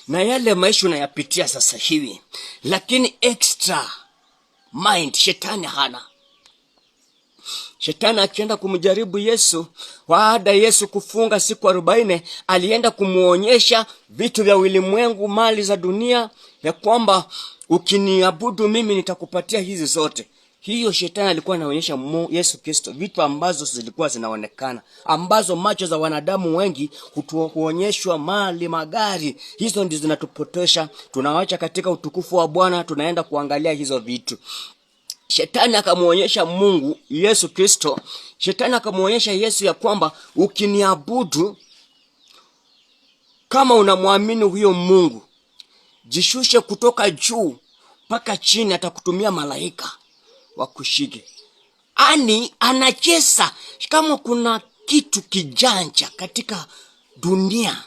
na yale maisha unayapitia sasa hivi, lakini extra mind shetani hana. Shetani akienda kumjaribu Yesu, baada Yesu kufunga siku 40, alienda kumuonyesha vitu vya ulimwengu, mali za dunia, ya kwamba ukiniabudu mimi nitakupatia hizi zote. Hiyo shetani alikuwa anaonyesha Yesu Kristo vitu ambazo zilikuwa zinaonekana, ambazo macho za wanadamu wengi huonyeshwa mali, magari. Hizo ndizo zinatupotosha, tunawacha katika utukufu wa Bwana, tunaenda kuangalia hizo vitu. Shetani akamwonyesha Mungu Yesu Kristo, shetani akamwonyesha Yesu ya kwamba ukiniabudu, kama unamwamini huyo Mungu, jishushe kutoka juu mpaka chini, atakutumia malaika wakushike. Ani anacheza kama kuna kitu kijanja katika dunia.